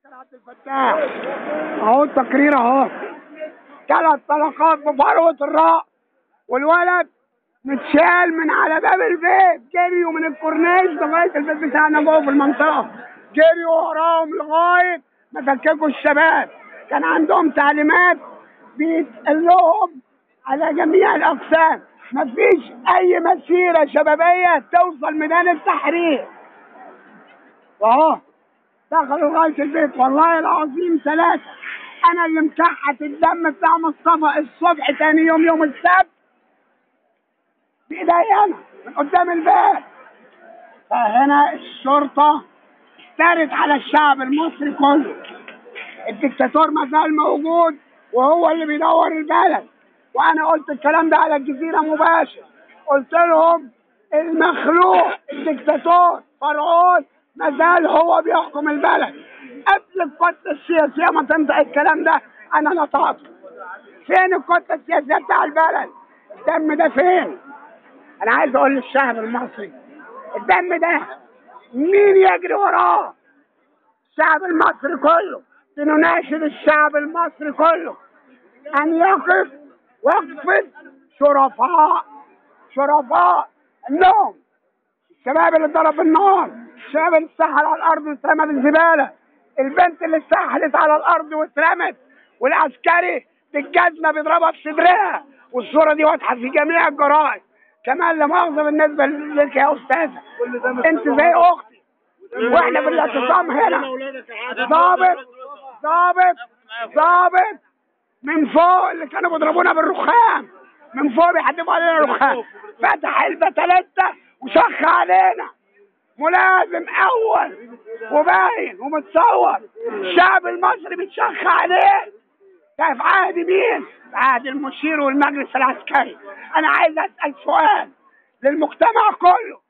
عبد الفتاح اهو التقرير اهو، 3 طلقات بفروة الرأس، والولد متشال من على باب البيت، جريوا من الكورنيش لغاية البيت بتاعنا جوه في المنطقة، جريوا وراهم لغاية ما فككوا الشباب. كان عندهم تعليمات بيتقال لهم على جميع الأقسام، مفيش أي مسيرة شبابية توصل ميدان التحرير. وأهو دخلوا لغاية البيت، والله العظيم 3. أنا اللي مسحت الدم بتاع مصطفى الصبح تاني يوم، يوم السبت، بإيدي أنا من قدام الباب. فهنا الشرطة اشترت على الشعب المصري كله. الدكتاتور ما زال موجود وهو اللي بيدور البلد. وأنا قلت الكلام ده على الجزيرة مباشر، قلت لهم المخلوق الدكتاتور فرعون ما زال هو بيحكم البلد. قبل الكتلة السياسية ما تنطق الكلام ده أنا نطقته. فين الكتلة السياسية بتاع البلد؟ الدم ده فين؟ أنا عايز أقول للشعب المصري الدم ده مين يجري وراه؟ الشعب المصري كله. بنناشد الشعب المصري كله أن يقف وقفة شرفاء، شرفاء النوم. الشباب اللي اتضرب بالنار، الشباب اللي اتسحل على الأرض واترمى بالزبالة، البنت اللي اتسحلت على الأرض واترمت، والعسكري بالجزمة بيضربها في صدرها، والصورة دي واضحة في جميع الجرائد. كمان لا مؤاخذة بالنسبة لك يا أستاذة، أنت زي أختي، وإحنا في الاعتصام هنا. ضابط ضابط ضابط من فوق اللي كانوا بيضربونا بالرخام، من فوق بيحدفوا علينا رخام، فتح البتلتة وشخ علينا، ملازم أول وباين ومتصور. الشعب المصري بيتشخ عليه. ده في عهد مين؟ في عهد المشير والمجلس العسكري. أنا عايز أسأل سؤال للمجتمع كله،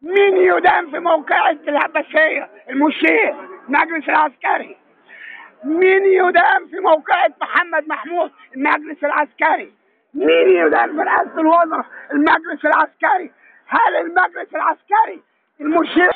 مين يدان في موقعة العباسية؟ المشير، المجلس العسكري. مين يدان في موقعة محمد محمود؟ المجلس العسكري. مين يدان في رئاسة الوزراء؟ المجلس العسكري. هل المجلس العسكري المشير